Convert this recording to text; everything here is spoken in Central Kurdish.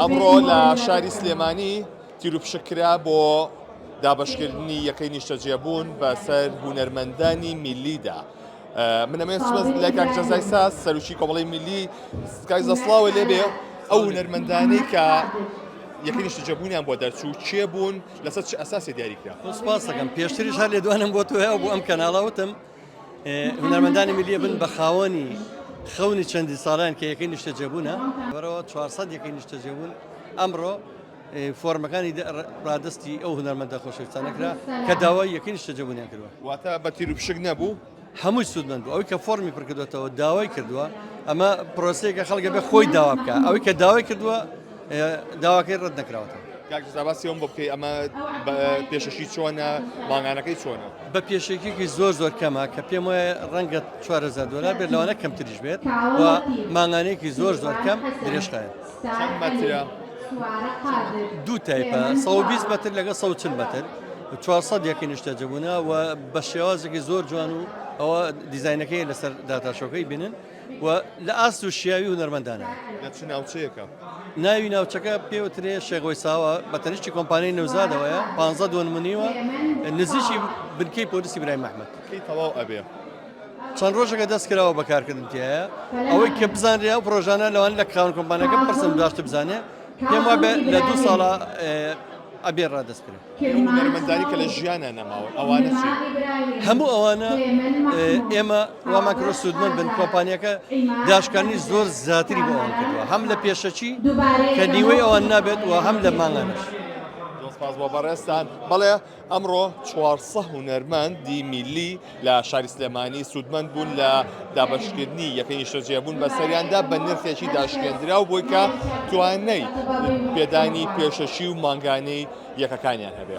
ئەمڕۆ لە شاری سلێمانی تیروپشک کرا بۆ دابەشکردنی یەکەی نیشتەجێبوون بەسەر هونەرمەندانی میللیدا. من ئەمێ سپاس لای کاک جەزای ساز سەرۆکی کۆمەڵەی میللی کاک جەزا سڵاوە لێبێ ئەو هونەرمەندانەی کە یەکەی نیشتەجێبوونیان بۆ دەرچوو کێ بوون لەسەر چ ئەساسێ دیاری کرا؟ سپاس دەکەم پێشتریش هەر لێدوانم بۆ تۆ هەیە بۆ ئەم کەناڵە وتم هونەرمەندانی میللی بن بە خاوەنی خەونی چەندی ساڵیان کە یەکەی نیشتەجێبوونە بەرەوە 400 یەکەی نیشتەجێبوون ئەمڕۆ فۆرمەکانی ڕادستی ئەو هونەرمەندە خۆشەویستانە کرا کە داوای یەکەی نیشتەجێبوونیان کردووە. واتە بە تیروپشک نەبوو؟ هەمووی سوودمەند بوو ئەوی کە فۆرمی پڕکردوێتەوە داوای کردووە ئەمە پرۆسەیەکە خەڵکە بێ خۆی داوا بکە ئەوەی کە داوای کردووە داواکەی ڕەت نەکراوەتەوە. کاک جەزا باسی ئەوم بۆ بکەی ئەمە پێشەکی چۆنە مانگانەکەی چۆنە؟ بە پێشەکیەکی زۆر زۆر کەمە کە پێم وایە ڕەنگە 4000 دۆلار بێت لەوانە کەمتریش بێت و مانگانەیەکی زۆر زۆر کەم درێژخایەن. چەند مەترە؟ دوو تایپە 120 مەتر لەگەڵ 140 مەتر 400 یەکەی نیشتەجێبوونە و بە شێوازێکی زۆر جوان و ئەوە دیزاینەکەی لەسەر داتاشۆکەی بینن و لە ئاست و شیاوی هونەرمەندانە. لە چ ناوچەیەکە؟ ناوی ناوچەکە پێوترێ شێخ وەیساوە بە تەنیشتی کۆمپانیای نەوزادەوەیە 15 دۆنمنیوە نزیکی بنکەی پۆلیسی برایم ئەحمەد. کەی تەواو ئەبێ؟ چەند ڕۆژێکە دەست کراوە بە کارکردن تیایە ئەوەی کە بزانرێ ئەو پرۆژانە لەوان لە خاوەن کۆمپانیاکە بپرسن باشتر بزانێ پێم وابێ لە دوو ساڵە ئەبێ ڕادەست کرێ. هونەرمەندانی کە لە ژیانە نەماون ئەوانە چین؟ هەموو ئەوانە ئێمە وامان کردوە سوودمەند بن کۆمپانیەکە داشکانی زۆر زیاتری بۆ ئەوان کردووە هەم لە پێشەکی کە نیوەی ئەوان نابێت و هەم لە مانگانەش. زۆر سپاس بۆ بەڕێزتان. بەڵێ ئەمڕۆ 400 هونەرمەندی میللی لە شاری سلێمانی سوودمەند بوون لە دابەشکردنی یەکەی نیشتەجێبوون بەسەریاندا بە نرخێکی داشکێندراو بۆی کە توانای پێدانی پێشەکی و مانگانەی یەکەکانیان هەبێ.